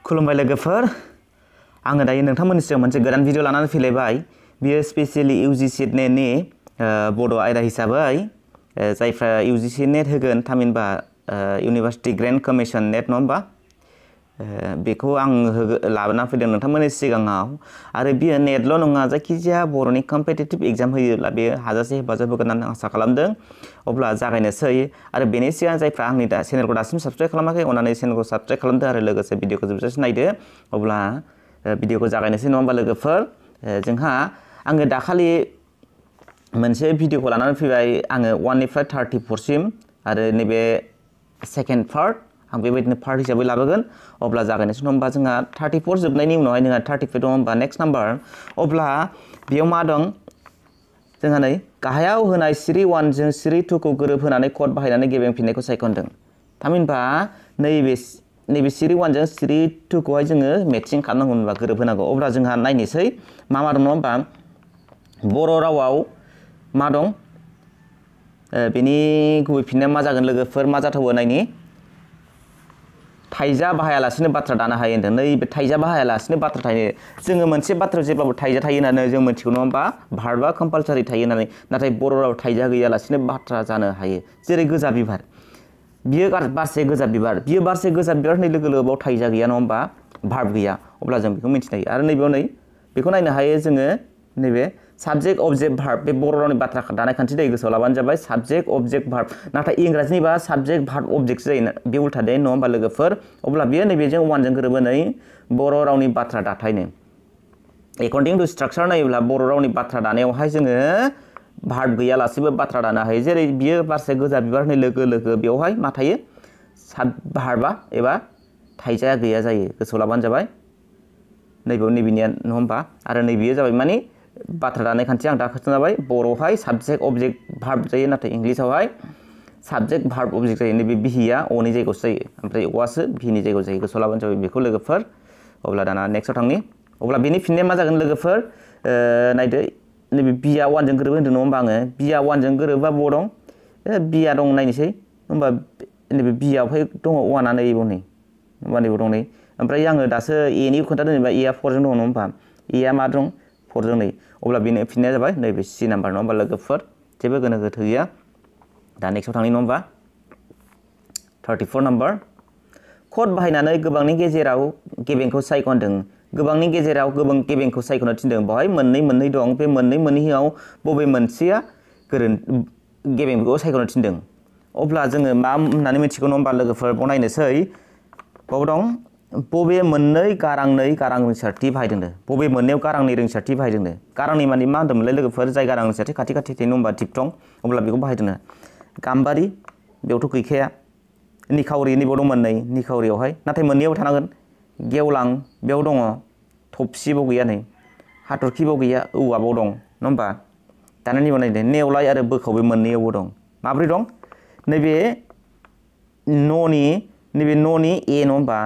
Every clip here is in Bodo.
खुलुमबाय लोगोफोर आङो दायो नोंथांमोननि सिगाङाव मोनसे गोदान भिडिअ लानानै फैलायबाय बियो स्पेसियली UGC नेटनि बड' आयदा हिसाबै जायफ्रा UGC नेट होगोन थामहिनबा इउनिभार्सिटि ग्रेन्ड कमिसन नेट नङा होमबा बेखौ आं लाबोना फैदों नोंथांमोननि सिगाङाव आरो बियो नेटल' नङा जायखिजाया बर'नि कम्पिटिटिभ एग्जाम होयोब्ला बेयो हाजासे हेफाजाब होगोन होननानै आसा खालामदों अब्ला जागायनोसै आरो बेनि सिगां जायफ्रा आंनि चेनेलखौ दासिम साबस्क्राइब खालामाखै अननानै चेनेलखौ साबस्क्राइब खालामदो आरो लोगोसे भिडिअखौ जोबजासिम नायदो अब्ला भिडिअखौ जागायनोसै नङा होमबा लोगोफोर जोंहा आङो दाखालि मोनसे भिडिअखौ लानानै फैबाय आङो 1 निफ्राय 34 सिम आरो नैबे सेकेन्ड पार्ट आं बेबायदिनो पार्ट हिसाबै लाबोगोन अब्ला जागायनोसै नङा होमबा जोंहा 34 जोबनायनि उनावहाय जोंहा 35 दङ होमबा नेक्स्ट नाम्बार अब्ला बेयाव मा दं जोंहा नै गाहायाव होनाय सिरि 1 जों सिरि 2 खौ गोरोबहोनानै कड बाहायनानै गेबेंफिननायखौ सायख'दों थामहिनबा नैबे सिरि 1 जों सिरि 2 खौहाय जोङो मेटचिं खालामनांगौ होनबा गोरोबहोनांगौ अब्ला जोंहा नायनोसै मा दं नङा होमबा बर' रावाव मा दं बेनि गुबै फिननाया मा जागोन लोगोफोर मा जाथावो नायनि थाइजा बाहायालासिनो बाथ्रा दानो हायो होनदों नैबे थाइजा बाहायालासिनो बाथ्रा थायो जोङो मोनसे बाथ्रायाव जेब्लाबो थाइजा थायो होननानै जों मिथिगौ नङा होमबा भार्बा कम्पालसारि थायो होननानै नाथाय बर' रावाव थाइजा गैयालासिनो बाथ्रा जानो हायो जेरै गोजा बिबार बियो बारसे गोजा बिबार बियो बारसे गोजा बिबार होननाय लोगो लोगो बाव थाइजा गैया नङा होमबा भार्ब गैया अब्ला जों बेखौ मिथिनो हायो आरो नैबेयाव नै बेखौ नायनो हायो जोङो नैबे साबजेक्ट अबजेक्ट भार्ब बे बर' रावनि बाथ्रा दानाय खान्थि दै गोसोआव लाबानो जाबाय साबजेक्ट अबजेक्ट भार्ब नाथाय इंराजिनिबा साबजेक्ट भार्ब अबजेक्ट जायो बे उल्था दे नङा होमबा लोगोफोर अब्ला बेयो नैबेजों 1 जों गोरोबहोनाय बर' रावनि बाथ्रा दाथायनो एकर्डिं टु स्ट्राक्चार नायोब्ला बर' रावनि बाथ्रा दानायावहाय जोङो भार्ब गैयालासेबो बाथ्रा दानो हायो जेरै बियो बारसे गोजा बिबार होननाय लोगो लोगो बेवहाय मा थायो भार्बा एबा थाइजाया गैया जायो गोसोआव लाबानो जाबाय नैबेयाव नैबेनिया नङा होमबा आरो नैबेयो जाबाय माने बाथ्रा दानाय खान्थि आं दा खोन्थाबाय बर'हाय साबजेक्ट अबजेक्ट भार्ब जायो नाथाय इंलिसावहाय साबजेक्ट भार्ब अबजेक्ट जायो नैबे बिहिया अनि जायगायावसो जायो ओमफ्राय अआसो बिनि जायगायाव जायो गोसोआव लाबानो जाबाय बेखौ लोगोफोर अब्ला दाना नेक्स्टआव थांनि अब्ला बेनि फिननाया मा जागोन लोगोफोर नायदो नैबे बिया 1 जों गोरोबो होनदों नङा होमबा आङो बिया 1 जों गोरोबा बबाव दं बिया दं नायनोसै होमबा नैबे बियावहाय दङ 1 आ नैबाव नै होमबा नैबाव दं नै ओमफ्राय आङो दासो एनि खोन्थादों जेनेबा एआ 4 जों दङ नङा होमबा एआ मा दं 4 जों नै अब्ला बेनो फिननाया जाबाय नैबे सि नाम्बार नङा होमबा लोगोफोर जेबो गोनो गोथो गैया दा नेक्स्टआव थांनि नङा होमबा 34 नाम्बार कड बाहायनानै गोबांनि गेजेराव गेबेंखौ सायख'दों गोबांनि गेजेराव गेबेंखौ सायख'नो थिनदों बेवहाय मोननै दं बे मोननैयाव बबे मोनसेया गेबेंखौ सायख'नो थिनदों अब्ला जोङो मा होननानै मिथिगौ नङा होमबा लोगोफोर बाव नायनोसै बाव दं बबे मोननै गारांनै गारां रिंसारथि बाहायदोंनो बबे मोननैयाव गारांनै रिंसारथि बाहायदोंनो गारांनै माने मा होनदोंमोनलाय लोगोफोर जाय गारां रिंसारथि खाथि खाथि थायो नङा होमबा दिपथं अब्ला बेखौ बाहायदोंनो गाम्बारि बेयावथ' गैखाया निखावरि नैबाव दं मोननै निखावरियावहाय नाथाय मोननैयाव थानांगोन गेवलां बेयाव दङ थफसि बाव गैया नै हाथरखि बाव गैया औवा बाव दं नङा होमबा दाना नैबाव नायदो नेवलाय आरो बोखाव बे मोननैयावबो दं माब्रै दं नैबे न'नि ए नङा होमबा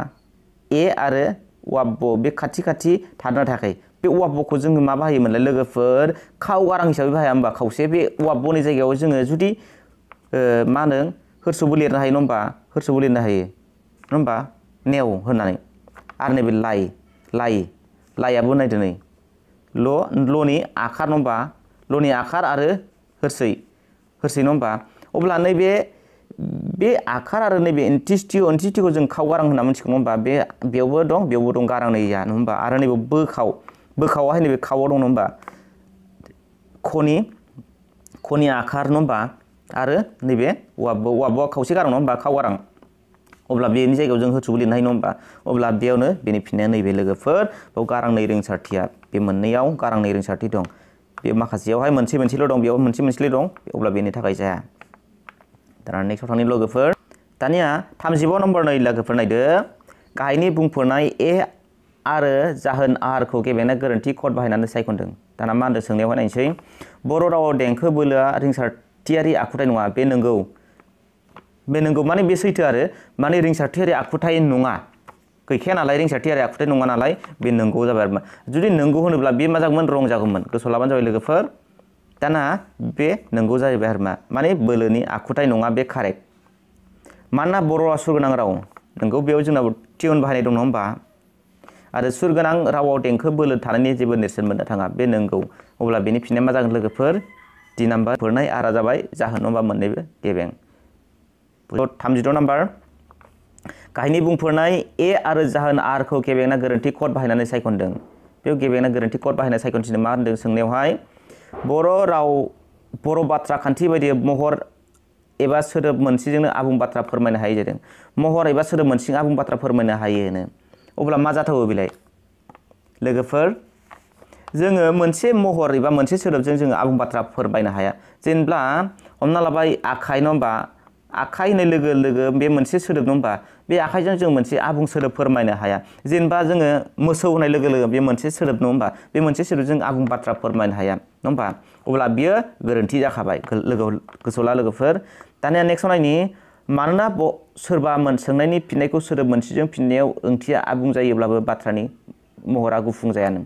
ए आरो वाब्ब बे खाथि खाथि थानो थाखाय बे वाब्बखौ जोङो मा बाहायोमोनलाय लोगोफोर खाव गारां हिसाबै बाहाया होमबा खावसे बे वाब्बनि जायगायाव जोङो जुदि मा होनो होरसौबो लिरनो हायो नङा होमबा होरसौबो लिरनो हायो नङा होमबा नेव होननानै आरो नैबे लाइयाबो नायदो नै ल'नि आखार नङा होमबा ल'नि आखार आरो होरसै नङा होमबा अब्ला नैबे बे आखार आरो नैबे ओंथिथिखौ जों खाव गारां होनना मिथिगौ नङा होमबा बेयावबो दं गारांनैया नङा होमबा आरो नैबे बोखावाहाय नैबे खावाव दं नङा होमबा खनि आखार नङा होमबा आरो नैबे वाब्बआ खावसे गारां नङा होमबा खाव गारां अब्ला बेनि जायगायाव जों होरसौबो लिरनो हायो नङा होमबा अब्ला बेयावनो बेनि फिननाया नैबे लोगोफोर बेयाव गारांनै रिंसारथिया बे मोननैयाव गारांनै रिंसारथि दं बे माखासेयावहाय मोनसेल' दं बेयाव मोनसेल' दं अब्ला बेनि थाखाय जाया दाना नेक्स्टआव थांनि लोगोफोर दानिया 35 नम्बर नै लोगोफोर नायदो गाहायनि बुंफोरनाय ए आरो जाहोन आहारखौ गेबेंनाय गोरोन्थि कड बाहायनानै सायख'दों दाना मा होनदों सोंनायावहाय नायनोसै बर' रावाव देंखो बोलोआ रिंसारथियारि आखुथाय नङा बे नंगौ माने बे सैथो आरो माने रिंसारथियारि आखुथाय नङा गैखाया नालाय रिंसारथियारि आखुथाय नङा नालाय बे नंगौ जाबाय आरो जुदि नंगौ होनोब्ला बे मा जागौमोन रं जागौमोन गोसोआव लाबानो जाबाय लोगोफोर दाना बे नंगौ जाहैबाय आरो माने बोलोनि आखुथाय नङा बे कारेक्ट मानोना बर'आ सुरगोनां राव नंगौ बेयाव जोंनाव टिउन बाहायनाय दं नङा होमबा आरो सुर गोनां रावाव देंखो बोलो थानायनि जेबो नेरसोन मोननो थाङा बे नंगौ अब्ला बेनि फिननाया मा जागोन लोगोफोर D नाम्बार बुंफोरनाय आरा जाबाय जाहोन नङा मोननैबो गेबें 32 नाम्बार गाहायनि बुंफोरनाय ए आरो जाहोन आर खौ गेबेंना गोरोन्थि कड बाहायनानै सायख'दों बेयाव गेबेंना गोरोन्थि कड बाहायनानै सायख'थिनो मा होनदों सोंनायावहाय बर' बाथ्रा खान्थि बायदि महर एबा सोदोब मोनसेजोंनो आबुं बाथ्रा फोरमायनो हायो जादों महर एबा सोदोब मोनसेजों आबुं बाथ्रा फोरमायनो हायोनो अब्ला मा जाथावो बेलाय लोगोफोर जोङो मोनसे महर एबा मोनसे सोदोबजों जोङो आबुं बाथ्रा फोरमायनो हाया जेनेब्ला हमना लाबाय आखाइ नङा होमबा आखाइ होननाय लोगो लोगो बे मोनसे सोदोब नङा होमबा बे आखाइजों जों मोनसे आबुं सोदोब फोरमायनो हाया जेनेबा जोङो मोसौ होननाय लोगो लोगो बे मोनसे सोदोब नङा होमबा बे मोनसे सोदोबजों आबुं बाथ्रा फोरमायनो हाया नङा होमबा अब्ला बियो गोरोन्थि जाखाबाय गोसोआव ला लोगोफोर दानिया नेक्स्टआव नायनि मानोना सोरबा सोंनायनि फिननायखौ सोदोब मोनसेजों फिननायाव ओंथिया आबुं जायोब्लाबो बाथ्रानि महरा गुफुं जायानो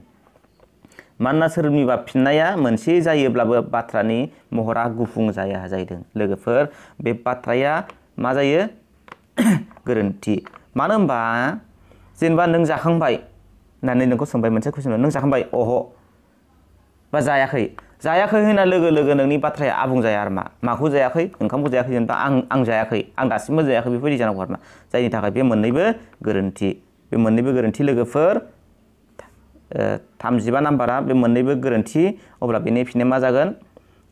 मानोना सोरनिबा फिननाया मोनसे जायोब्लाबो बाथ्रानि महरा गुफुं जाया जाहैदों लोगोफोर बे बाथ्राया मा जायो गोरोन्थि मानो होनबा जेनेबा नों जाखांबाय होननानै नोंखौ सोंबाय मोनसे कुइसन नों जाखांबाय अह बा जायाखै होनना लोगो लोगो नोंनि बाथ्राया आबुं जाया आरो माखौ जायाखै ओंखामखौ जायाखै जेनेबा आं जायाखै आं दासिमबो जायाखै बेफोरबायदि जानांगौ आरो जायनि थाखाय बे मोननैबो गोरोन्थि लोगोफोर 35 नाम्बारा बे मोननैबो गोरोन्थि अब्ला बेनि फिननाया मा जागोन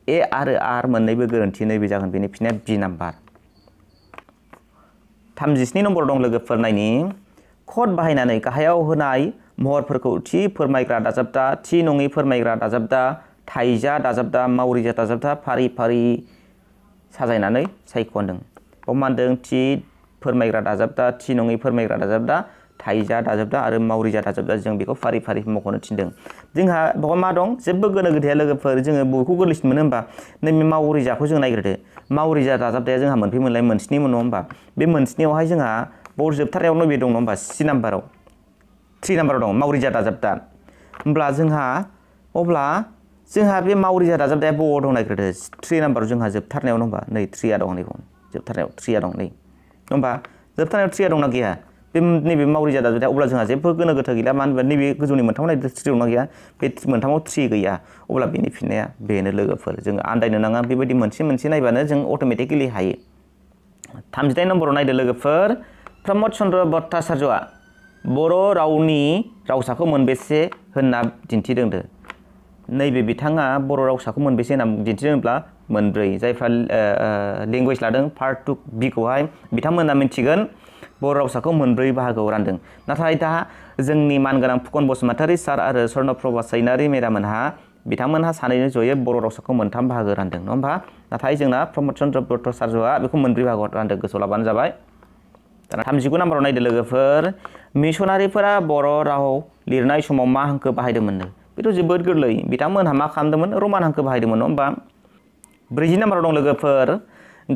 ए आरो आर मोननैबो गोरोन्थि नैबे जागोन बेनि फिननाया बि नाम्बार 37 नम्बर दं लोगोफोर नायनि कड बाहायनानै गाहायाव होनाय महरफोरखौ थि फोरमायग्रा दाजाबदा थि नङि फोरमायग्रा दाजाबदा थाइजा दाजाबदा मावरिजा दाजाबदा फारि फारि साजायनानै सायख'दों मा होनदों थि फोरमायग्रा दाजाबदा थि नङि फोरमायग्रा दाजाबदा थाइजा दाजाबदा आरो मावरिजा दाजाबदा जों बेखौ फारि फारि मख'नो थिनदों जोंहा बाव मा दं जेबो गोनो गोथोया लोगोफोर जोङो बबेखौ गोरलैसिन मोनो होनबा नैबे मावरिजाखौ जों नायग्रोदो मावरिजा दाजाबदाया जोंहा मोनफै मोनलाय मोनस्नि मोन नङा होनबा बे मोनस्नियावहाय जोंहा बाव जोबथारनायावनो बे दं नङा होनबा 3 नाम्बाराव दं मावरिजा दाजाबदा होमब्ला जोंहा बे मावरिजा दाजाबदाया बबाव दं नायग्रोदो 3 नाम्बाराव जोंहा जोबथारनायाव नङा होनबा नै 3 दं नैबाव जोबथारनायाव 3 दं नै होनबा जोबथारनायाव 3 दंना गैया बे नैबे मावरिजा दाजाबदाया अब्ला जोंहा जेबो गोनो गोथो गैला मानो होनबा नैबे गोजौनि मोनथामाव नायदो 3 दंना गैया बे मोनथामाव 3 गैया अब्ला बेनि फिननाया बेनो लोगोफोर जोङो आन्दायनो नाङा बेबायदि मोनसे नायबानो जों अट'मेटिकेलि हायो 38 नम्बराव नायदो लोगोफोर प्रमद चन्द्र भट्टाचार्यआ बर' रावनि रावसाखौ मोनबेसे होनना दिन्थिदोंदो नैबे बिथाङा बर' रावसाखौ मोनबेसे होनना दिन्थिदोंब्ला मोनब्रै जायफ्रा लेंगुवेज लादों पार्ट 2 बि खौहाय बिथांमोना मिथिगोन बर' रावसाखौ मोनब्रै बाहागोआव रानदों नाथाय दा जोंनि मानगोनां फुकन बसुमतारी सार आरो स्वर्णप्रभा सैनारि मेदामोनहा बिथांमोनहा सानैजों जयै बर' रावसाखौ मोनथाम बाहागो रानदों नङा होमबा नाथाय जोंना प्रमद चन्द्र भट्टाचार्यआ बेखौ मोनब्रै बाहागोआव रानदों गोसोआव लाबानो जाबाय दाना 39 नाम्बाराव नायदो लोगोफोर मिसनारिफोरा बर' राव लिरनाय समाव मा हांखो बाहायदोंमोननो बेथ' जोबोद गोरलै बिथांमोनहा मा खालामदोंमोन रमान हांखो बाहायदोंमोन नङा होमबा 40 नाम्बाराव दं लोगोफोर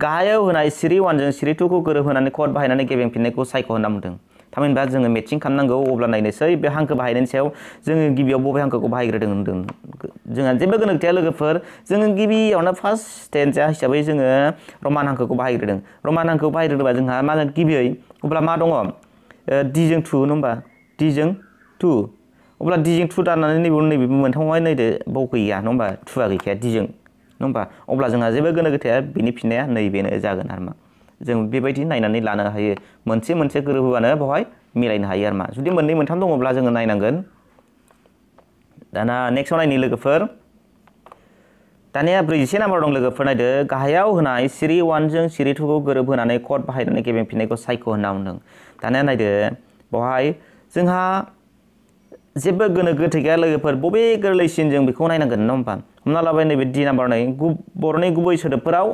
गाहायाव होनाय सिरि 1 जों सिरि 2 खौ गोरोबहोनानै कड बाहायनानै गेबें फिननायखौ सायख' होनना बुंदों थामहिनबा जोङो मेटचिं खालामनांगौ अब्ला नायनोसै बे हांखो बाहायनायनि सायाव जोङो गिबियाव बबे हांखोखौ बाहायग्रोदों होनदों जोंहा जेबो गोनो गैया लोगोफोर जोङो गिबियावनो फार्स्ट स्टेन्जा हिसाबै जोङो रमान हांखोखौ बाहायग्रोदों रमान हांखोखौ बाहायग्रोबा जोंहा मा गिबियै अब्ला मा दङ D जों 2 नङा होमबा D जों 2 अब्ला D जों 2 दाननानै नैबे मोनथामावहाय नायदो बाव गैया नङा होमबा 2आ गैखाया D जों नङा होमबा अब्ला जोंहा जेबो गोनो गोथोया बिनि फिननाया नैबेनो जागोन आरो मा जों बेबायदि नायनानै लानो हायो मोनसे गोरोबहोबानो बेवहाय मिलायनो हायो आरो मा जुदि मोननै मोनथाम दङब्ला जोङो नायनांगोन दाना नेक्स्टआव नायनि लोगोफोर दानिया 41 नाम्बार दं लोगोफोर नायदो गाहायाव होनाय सिरि 1 जों सिरि 2 खौ गोरोबहोनानै कड बाहायनानै गेबें फिननायखौ सायख' होनना बुंदों दानिया नायदो बेवहाय जोंहा जेबो गोनो गोथो गैया लोगोफोर बबे गोरलैसिन जों बेखौ नायनांगोन नङा होमबा हमना लाबाय नैबे D नाम्बार नै बर'नि गुबै सोदोबफोराव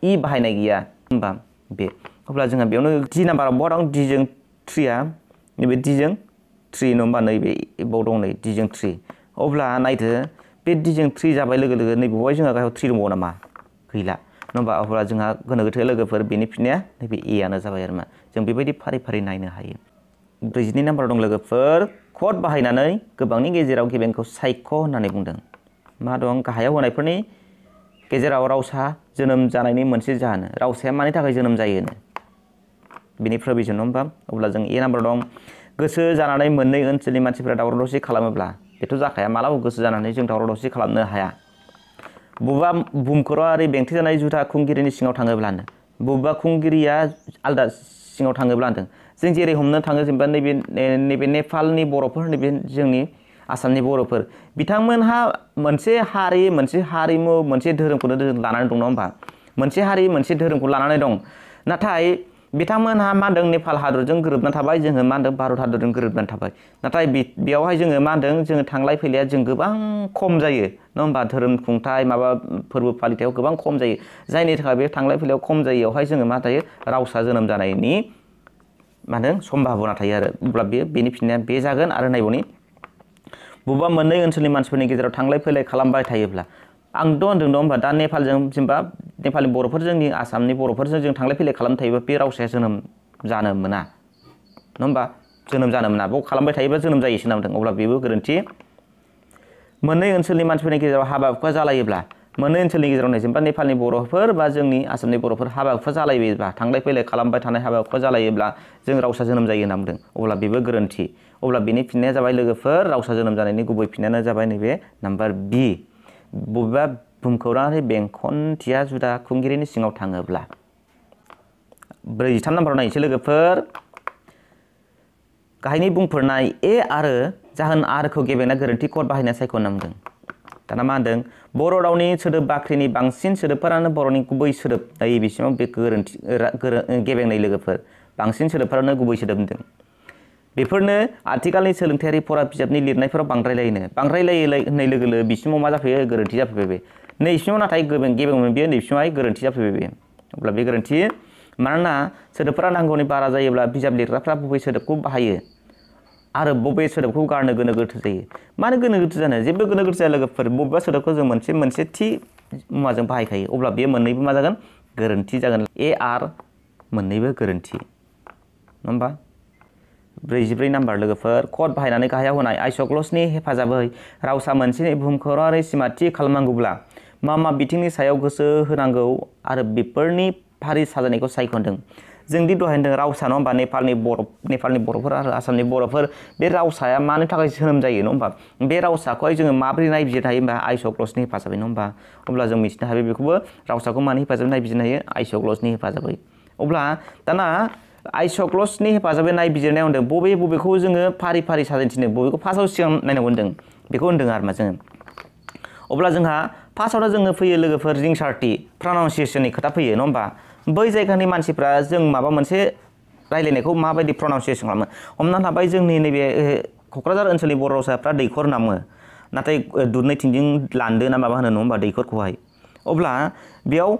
इ बाहायनाय गैया होमबा बे अब्ला जोंहा बेयावनो D नाम्बाराव बहा दं D जों 3आ नैबे D जों 3 नङा होमबा नैबे बाव दं नै D जों 3 अब्ला नायदो बे D जों 3 जाबाय लोगो लोगो नैबेवहाय जोंहा गाहायाव 3 दंबावो नामा गैला नङा होमबा अब्ला जोंहा गोनो गोथो लोगोफोर बेनि फिननाया नैबे ए आनो जाबाय आरो मा जों बेबायदि फारि फारि नायनो हायो 42 नाम्बार दं लोगोफोर कड बाहायनानै गोबांनि गेजेराव गेबेंखौ सायख' होननानै बुंदों मा दं गाहायाव होनायफोरनि गेजेराव रावसा जोनोम जानायनि मोनसे जाहोन रावसाया मानि थाखाय जोनोम जायोनो बिनि प्रभिजन नङा होमबा अब्ला जों ए नाम्बार दं गोसो जानानै मोननै ओनसोलनि मानसिफोरा दावराव दावसि खालामोब्ला बेथ' जाखाया मालाबा गोसो जानानै जों दावराव दावसि खालामनो हाया बबेबा भुमखौराङारि बेंथि जानाय जुदा खुंगिरिनि सिङाव थाङोब्लानो बबेबा खुंगिरिया आलदा सिङाव थाङोब्लानो जों जेरै हमनो थाङो जेनेबा नैबे नेपालनि बर'फोर नैबे जोंनि आसामनि बर'फोर बिथांमोनहा मोनसे हारि मोनसे हारिमु मोनसे धोरोमखौनो लानानै दं नङा होमबा मोनसे हारि मोनसे धोरोमखौ लानानै दं नाथाय बिथांमोनहा मा होनदों नेपाल हादरजों गोरोबनानै थाबाय जोङो मा होनदों भारत हादरजों गोरोबनानै थाबाय नाथाय बेयावहाय जोङो मा होनदों जोङो थांलाय फैलाया जों गोबां खम जायो नङा होमबा धोरोम खुंथाय माबा फोरबो फालिथायाव गोबां खम जायो जायनि थाखाय बे थांलाय फैलायाव खम जायैयावहाय जोङो मा थायो रावसा जोनोम जानायनि मा होनदों सम्भाबना थायो आरो अब्ला बेनि फिननाया बे जागोन आरो नायबावनि बबेबा मोननै ओनसोलनि मानसिफोरनि गेजेराव थांलाय फैलाय खालामबाय थायोब्ला आंथ' होनदों नङा होमबा दा नेपालजों जेनेबा नेपालनि बर'फोरजों जोंनि आसामनि बर'फोरजों जों थांलाय फैलाय खालामबाय थायोबा बे रावसाया जोनोम जानो मोना नङा होमबा जोनोम जानो मोना बेयाव खालामबाय थायोबा जोनोम जायोसो होनदों अब्ला बेबो गोरोन्थि मोननै ओनसोलनि मानसिफोरनि गेजेराव हाबा हुखा जालायोब्ला मोननै ओनसोलनि गेजेराव जेनेबा नेपालनि बर'फोर बा जोंनि आसामनि बर'फोर हाबा हुखा जालायोब्ला थांलाय फैलाय खालामबाय थानाय हाबा हुखा जालायोब्ला जों रावसा जोनोम जायो होनना बुंदों अब्ला बेबो गोरोन्थि अब्ला बेनि फिननाया जाबाय लोगोफोर रावसा जोनोम जानायनि गुबै फिननायानो जाबाय नैबे नाम्बार बि बबेबा भुमखौराङारि बेंखनथिया जुदा खुंगिरिनि सिङाव थाङोब्ला 43 नाम्बाराव नायनोसै लोगोफोर गाहायनि बुंफोरनाय ए आरो जाहोन आरखौ गेबेंना गोरोन्थि कड बाहायना सायख'ना बुंदों दाना मा होनदों बर' रावनि सोदोब बाख्रिनि बांसिन सोदोबफोरानो बर'नि गुबै सोदोब नैबेसिमाव बे गोरोन्थि गेबेंनाय लोगोफोर बांसिन सोदोबफोरानो गुबै सोदोब होनदों बेफोरनो आथिखालनि सोलोंथायारि फरा बिजाबनि लिरनायफोराव बांद्रायलायो होननाय लोगो लोगो बिसिमाव मा जाफैयो गोरोन्थि जाफैबाय बे नैसिमाव नाथाय गेबेंमोन बेयो नैसिमावहाय गोरोन्थि जाफैबाय बे अब्ला बे गोरोन्थि मानोना सोदोबफोरा नांगौनि बारा जायोब्ला बिजाब लिरग्राफ्रा बबे सोदोबखौ बाहायो आरो बबे सोदोबखौ गारनो गोनो गोथो जायो मानो गोनो गोथो जानो जेबो गोनो गोथो जाया लोगोफोर बबेबा सोदोबखौ जों मोनसे थि मुवाजों बाहायखायो अब्ला बेयो मोननैबो मा जागोन गोरोन्थि जागोन ए आर मोननैबो गोरोन्थि नङा होमबा 44 नाम्बार लोगोफोर कड बाहायनानै गाहायाव होनाय आइस'ग्लसनि हेफाजाबै रावसा मोनसेनि भुमखौराङारि सिमा थि खालामनांगौब्ला मा बिथिंनि सायाव गोसो होनांगौ आरो बेफोरनि फारि साजायनायखौ सायख'दों जोंदि दहाय होनदों रावसा नङा होमबा नेपालनि बर'फोर आरो आसामनि बर'फोर बे रावसाया मानि थाखाय जोनोम जायो नङा होमबा बे रावसाखौहाय जोङो माबोरै नायबिजिरनो हायो होमबा आइस'ग्लसनि हेफाजाबै नङा होमबा अब्ला जों मिथिनो हायो बेखौबो रावसाखौ मानि हेफाजाबै नायबिजिरनो हायो आइस'ग्लसनि हेफाजाबै अब्ला दाना आइस'ग्लसनि हेफाजाबै नायबिजिरनायाव होनदों बबेखौ जोङो फारि फारि साजायथिनो बबेखौ फार्स्टआव सिगां नायनांगौ होनदों बेखौ होनदों आरो मा जोङो अब्ला जोंहा फार्स्टआवनो जोङो फैयो लोगोफोर रिंसारथि प्रनाउन्सियेसननि खोथा फैयो नङा होमबा बै जायगानि मानसिफ्रा जों माबा मोनसे रायलायनायखौ माबायदि प्रनाउन्सियेसन खालामो हमना लाबाय जोंनि नैबे क'क्राझार ओनसोलनि बर' रावसाफ्रा दैखर होनना बुङो नाथाय दुधनैथिंजों लान्दो ना माबा होनो नङा होमबा दैखरखौहाय अब्ला बेयाव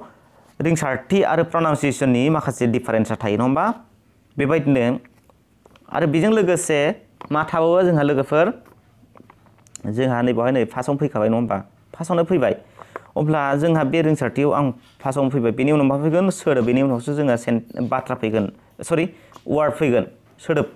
रिंसारथि आरो प्रनाउन्सियेसननि माखासे डिफारेन्सा थायो नङा होमबा बेबायदिनो आरो बेजों लोगोसे मा थाबावो जोंहा लोगोफोर जोंहा नैबावहाय नै फार्स्टआवनो फैखाबाय नङा होमबा फार्स्टआवनो फैबाय अब्ला जोंहा बे रिंसारथियाव आं फार्स्टआवनो फैबाय बेनि उनाव मा फैगोन सोदोब बेनि उनावसो जोंहा बाथ्रा फैगोन वार्ड फैगोन सोदोब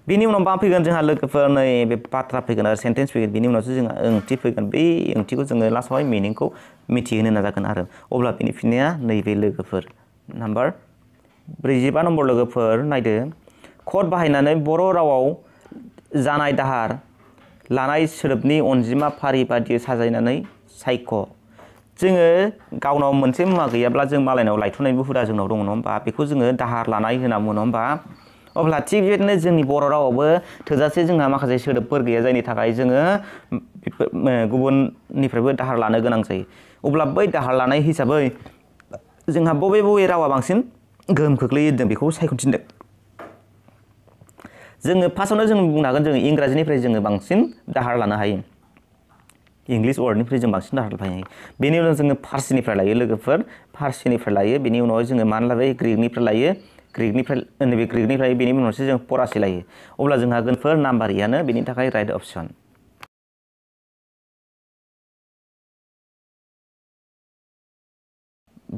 बेनि उनाव मा फैगोन जोंहा लोगोफोर नै बे बाथ्रा फैगोन आरो सेन्टेन्स फैगोन बेनि उनावसो जोंहा ओंथि फैगोन बै ओंथिखौ जोङो लास्टआवहाय मिनिंखौ मिथिहोनो नाजागोन आरो अब्ला बेनि फिननाया नैबे लोगोफोर नाम्बार 45 नम्बर लोगोफोर नायदो कड बाहायनानै बर' रावाव जानाय दाहार लानाय सोदोबनि अनजिमा फारि बादियै साजायनानै सायख' जोङो गावनाव मोनसे मुवा गैयाब्ला जों मालायनाव लायथ'नायबो हुदा जोंनाव दङ नङा होमबा बेखौ जोङो दाहार लानाय होनना बुङो नङा होमबा अब्ला थिग बेबायदिनो जोंनि बर' रावावबो थोजासे जोंहा माखासे सोदोबफोर गैया जायनि थाखाय जोङो गुबुननिफ्रायबो दाहार लानो गोनां जायो अब्ला बै दाहार लानाय हिसाबै जोंहा बबे रावा बांसिन गोहोम खोख्लैयो जों बेखौ सायख'थिनदों जोङो फार्स्टआवनो जों बुंनो हागोन जोङो इंराजिनिफ्राय जोङो बांसिन दाहार लानो हायो इंलिश वार्डनिफ्राय जों बांसिन दाहार लानो हायो बेनि उनाव जोङो फारसिनिफ्राय लायो लोगोफोर फारसिनिफ्राय लायो बेनि उनावहाय जोङो मानो लायो ग्रिकनिफ्राय लायो नैबे ग्रिकनिफ्राय बेनि उनावसो जों फरासि लायो अब्ला जोंहा गोनफोर नाम्बार इयानो बेनि थाखाय राइट अपसन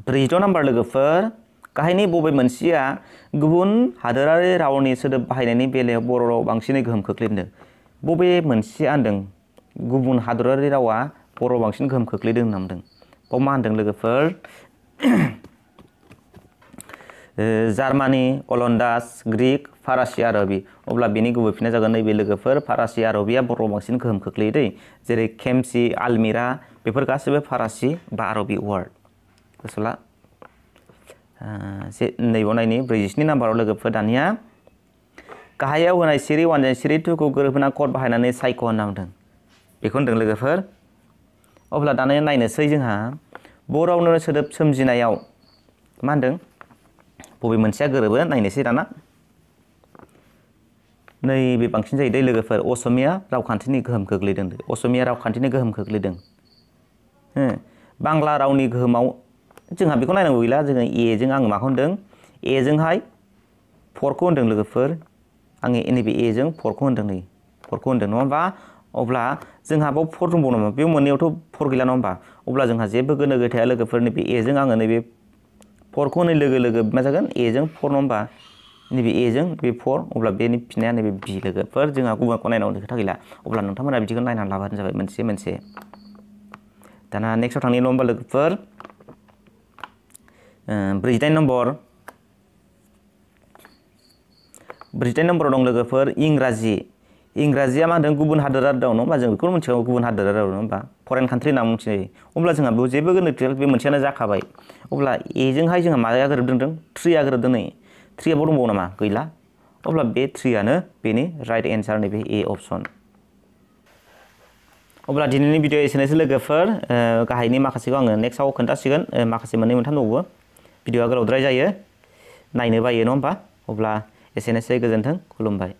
46 नाम्बार लोगोफोर गाहायनि बबे मोनसेया गुबुन हादोरारि रावनि सोदोब बाहायनायनि बेलायाव बर' राव बांसिनै गोहोम खोख्लैदों बबे मोनसेया होनदों गुबुन हादोरारि रावा बर' बांसिन गोहोम खोख्लैदों होनना बुंदों बाव मा होनदों लोगोफोर जार्मानी, अलन्दाज, ग्रीक, फारासि, आरबी। अब्ला बेनि गुबै फिननाया जागोन नैबे लोगोफोर फारासि आरबिया बर'आव बांसिन गोहोम खोख्लैयो दै। जेरै खेमसि, आलमिरा बेफोर गासैबो फारासि बा आरबि वार्ड। गोसोला नैबाव नायनि 44 नाम्बाराव लोगोफोर दानिया गाहायाव होनाय सिरि 1 जों सिरि 2 खौ गोरोबहोना कड बाहायनानै सायख' होनना बुंदों। बेखौ होनदों लोगोफोर। अब्ला दानिया नायनोसै जोंहा बर'आवनो सोदोब सोमजिनायाव मा होनदों बबे मोनसेया गोरोबो नायनोसै दाना। नैबे बांसिन जायो दै लोगोफोर असमिया रावखान्थिनि गोहोम खोख्लैदों। असमिया रावखान्थिनि गोहोम खोख्लैदों। बांला रावनि गोहोमाव जोंहा बेखौ नायनांगौ गैला। जोङो एजों आं माखौ होनदों एजोंहाय फरखौ होनदों लोगोफोर। आङो नैबे एजों फरखौ होनदों नै फरखौ होनदों नङा होमबा। अब्ला जोंहा बाव फर दंबावो नामा बे मोननैयावथ' फर गैला नङा होमबा। अब्ला जोंहा जेबो गोनो गैथाया लोगोफोर। नैबे एजों आङो नैबे फरखौ होनाय लोगो लोगो मा जागोन एजों फर नङा होमबा। नैबे एजों बे फर अब्ला बेनि फिननाया नैबे बि लोगोफोर। जोंहा गुबुनखौ नायनांगौ खोथा गैला। अब्ला नोंथांमोना बिदिखौ नायनानै लाबानो जाबाय मोनसे मोनसे। दाना नेक्स्टआव थांनि नङा होमबा लोगोफोर। 48 नम्बर 48 नम्बराव दं लोगोफोर इंराजि। इंराजिया मा होनदों गुबुन हादोरारि राव नङा होमबा। जों बेखौनो मिथिखागौ गुबुन हादोरारि राव नङा होमबा। फरेन कान्ट्रि होनना मिथिनाय जायो। अब्ला जोंहा बेयाव जेबो गोनो गैया बे मोनसेयानो जाखाबाय। अब्ला एजोंहाय जोंहा माया गोरोबदों थ्रिया गोरोबदों नै थ्रियाबो दंबावो नामा गैला। अब्ला बे थ्रियानो बेनि राइट एन्सार नैबे ए अपसन। अब्ला दिनैनि भिडिअ एसेनोसै लोगोफोर। गाहायनि माखासेखौ आङो नेक्स्टआव खोन्थासिगोन। माखासे मोननै मोनथाम दंबावो। भिडिअआ गोलावद्राय जायो नायनो बायो नङा होमबा। अब्ला एसेनोसै गोजोन्थों खुलुमबाय।